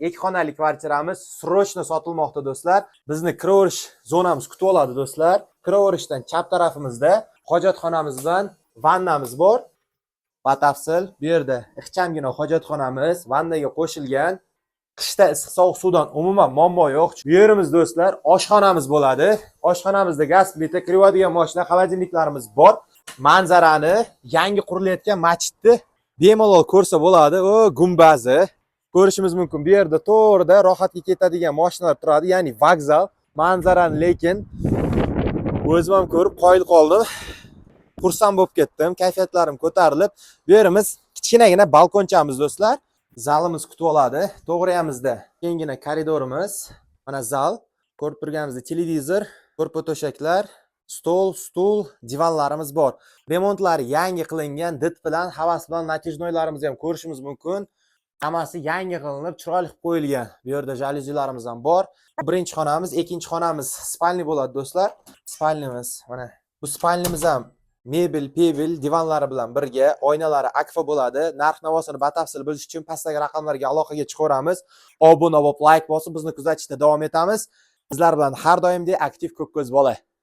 Ikki xonali kvartiramiz срочно sotilmoqda, do'stlar. Bizni kiraverish zonamiz kutib oladi, do'stlar. Kiraverishdan chap tarafimizda hojatxonamiz bilan vannamiz bor. Batafsil bu yerda ixchamgina hojatxonamiz vannaga qo'shilgan. Qishda issiq sovuq suvdan umuman muammo yo'q. Bu yerimiz, do'stlar, oshxonamiz bo'ladi. Oshxonamizda gaz plita, kir yuvadigan mashina, холодильник larimiz bor. Manzarani, yangi qurilayotgan masjidni bemalol ko'rsa bo'ladi. O gumbazi ko'rishimiz mumkin. Bu yerda to'g'rida rohatga ketadigan mashinalar turadi, ya'ni vokzal. Manzarani lekin o'zim ham ko'rib qoyil qoldim. Xursand bo'lib ketdim, kayfiyatlarim ko'tarilib. Bu yerimiz kichkinagina balkonchamiz, do'stlar. Zalimiz kutib oladi. To'g'riyamizda kenggina koridorimiz. Mana zal. Ko'rib turganimizdek, televizor, ko'rpa to'shaklar, stol, stul, divanlarimiz bor. Remontlari yangi qilingan, did bilan, havas bilan натяжной larimizni ham ko'rishimiz mumkin. Hammasi yangi qilinib, chiroyli qilib qo'yilgan. Bu yerda jalyuzilarimiz ham bor. Birinchi xonamiz, ikkinchi xonamiz спальный bo'ladi, do'stlar. Спальный miz mana. Bu спальный miz ham mebel, pebel, divanlari bilan birga, oynalari akfa bo'ladi. Narx navosini batafsil bilish uchun pastdagi raqamlarga aloqaga chiqaveramiz. Obuna bo'lib, layk bosib, bizni kuzatishda davom etamiz. Sizlar bilan har doimdek aktiv ko'k ko'z bola.